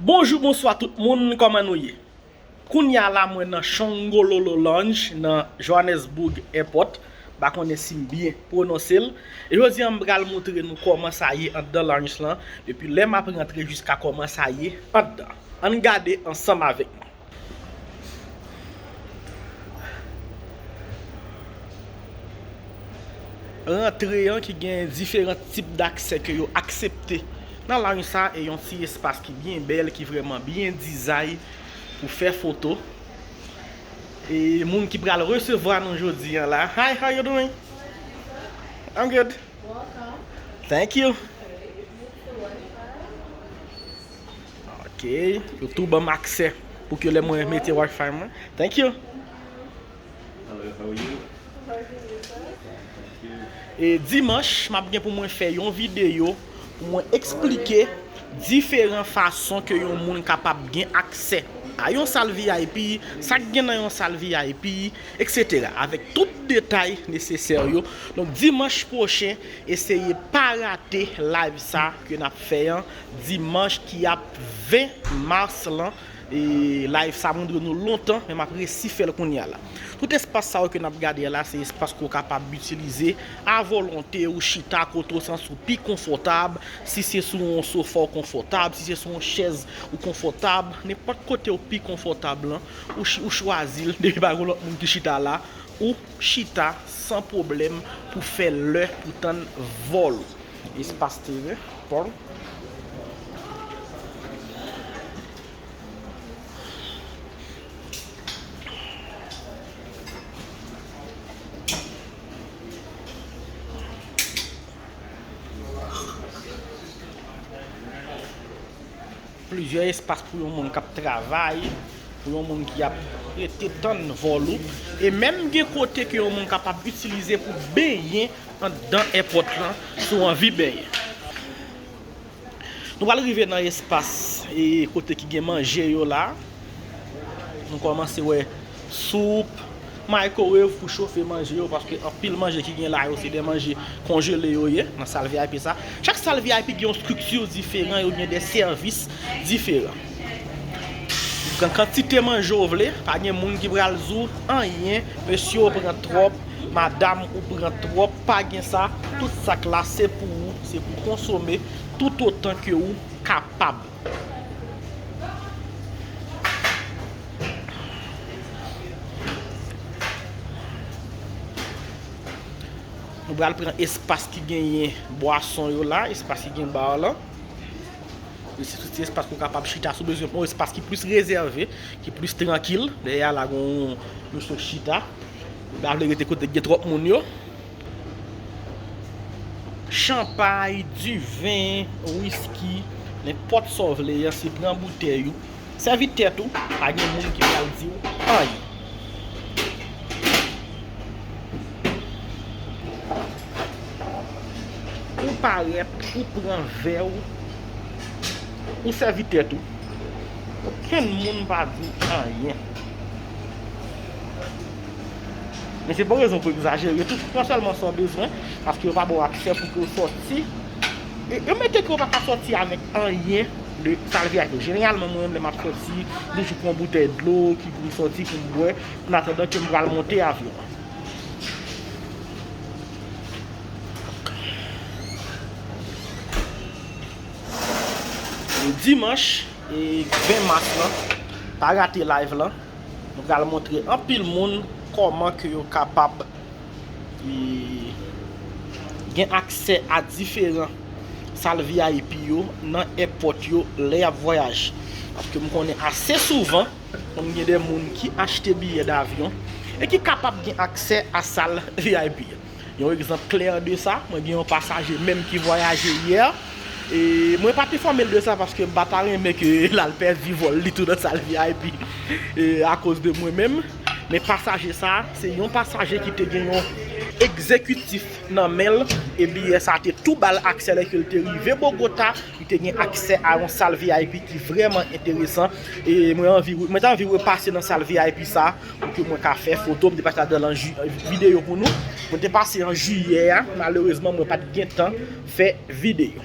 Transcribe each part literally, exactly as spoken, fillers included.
Bonjou, bonswa tout moun, kòman nou ye? Kounye a la, mwen nan Shongololo Lounge, nan Johannesburg Airport. M pa konnen si m byen pwononse l. E jodi a, m pral montre nou kòman sa ye anndan lounge lan, depi lè m ap rantre jiska kòman sa ye anndan. Ann gade ansanm avèk mwen. Rantre an ki gen diferan tip daksè ke yo aksepte nan lounge sa, e yon ti espas ki byen bèl, ki vrèman byen dizay pou fè foto. E moun ki pral resevwa nou jodi a la. Hi, how you doing? I'm good. Welcome. Thank you. Ok, yo tou ban m aksè pou ke lè mwen mete Wi-Fi mwen. Thank you. Hello, how are you? E dimanch, m ap gen pou mwen fè yon videyo pou mwen eksplike diferan fason ke yon moun kapab gen aksè a yon sal V I P, sa k gen nan yon sal V I P, et cetera, avèk tout detay nesesè yo. Donk, dimanch pwochen, eseye pa rate live sa ke n ap fè an dimanch ki ap ven mas lan. E live sa montre nou lontan, men m ap resi fè l kounye a la. Tout espas sa yo ke n ap gade a la, se espas ke w kapab itilize a volonte, ou chita kote w santi w pi konfòtab, si se sou yon sofa w konfòtab, si se sou yon chèz ou konfòtab, nenpòt kote w pi konfòtab lan, ou chi-, ou chwazi l, depi pa gen lòt moun ki chita la, ou chita san pwoblèm pou fè lè pou tann vòl ou. Espas T V, Paul. Plizyè espas pou yon moun k ap travay, pou yon moun ki ap rete tann vòl ou, e menm gen kote ke yon moun kapab itilize pou benyen anndan èpòt lan, si w anvi benyen. Nou pral rive nan espas, e, kote ki gen manje yo la. Nou kòmanse wè soup, microwave pou chofe manje yo, paske anpil manje ki gen la yo, se de manje konjele yo ye, nan sal V I P sa. Chak sal V I P gen yon estrikti diferan, yo gen de sèvis diferan. Ou pran kantite manje w vle, pa gen moun ki pral di w anyen, mesye w pran twòp, madam ou pran twòp, pa gen sa. Tout sa k la se pou ou, se pou konsome toutotan ke ou kapab. Nou pral pran espas ki genyen bwason yo la, espas ki gen bar lan. E se sou ti espas pou w kapab chita si w bezwen yon espas ki plis rezève, ki plis trankil. Dèyè a la gen yon mesye chita. Li pa vle rete kote gen twòp moun yo. Chanpay, diven, wiski, nenpòt sa w vle an, se pran boutèy ou. Sèvi tèt ou, pa gen moun ki pral di w anyen. Ou parèt, ou pran vè w, ou sèvi tèt ou. Okenn moun pa di anyen. Men se pa rezon pou egzajere tou, pran sèlman sa w bezwen, paske yo pa ba w aksè pou ke w sòti. E yo mete ke w pa ka sòti avèk anyen de sal V I P. Jeneralman, mwen menm, lè m ap sòti, m toujou pran yon boutèy dlo ki pou m sòti, pou m bwè, an atandan ke m pral monte avyon an. Dimanch, e, ven mas lan, pa rate live lan. Nou pral montre anpil moun kòman ke yo kapab, e, gen aksè a diferan sal V I P yo nan èpòt yo lè y ap vwayaje. Paske m konnen ase souvan, konn gen de moun ki achte biyè davyon e ki kapab gen aksè a sal V I P. Yon egzanp klè de sa, mwen gen yon pasaje menm ki vwayaje yè. E mwen pa t enfòme l de sa paske m pa ta renmen ke l al pèdi vòl li tou nan sal V I P, e, akoz de mwen menm. Men pasaje sa, se yon pasaje ki te gen yon egzekitif nan men l, e biyè sa te tou ba l aksè lè ke l te rive Bogota, li te gen aksè a yon sal V I P ki vrèman enteresan. E mwen anvi, mwen te anvi repase nan sal V I P sa, pou ke mwen ka fè foto, m te pase ladan l an ji-, videyo pou nou. Mwen te pase an jiyè a, malerezman, mwen pa t gen tan fè videyo.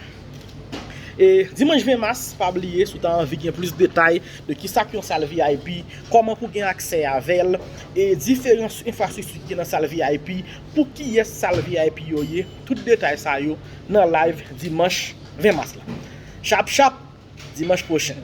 E dimanch ven mas, pa bliye, si w ta anvi gen plis detay de kisa k yon sal V I P, kòman pou gen aksè avè l, e diferan enfrastrikti ki gen nan sal V I P, pou kiyès sal V I P yo ye, tout detay sa yo nan live dimanch ven mas la. Chap chap, dimanch pwochen.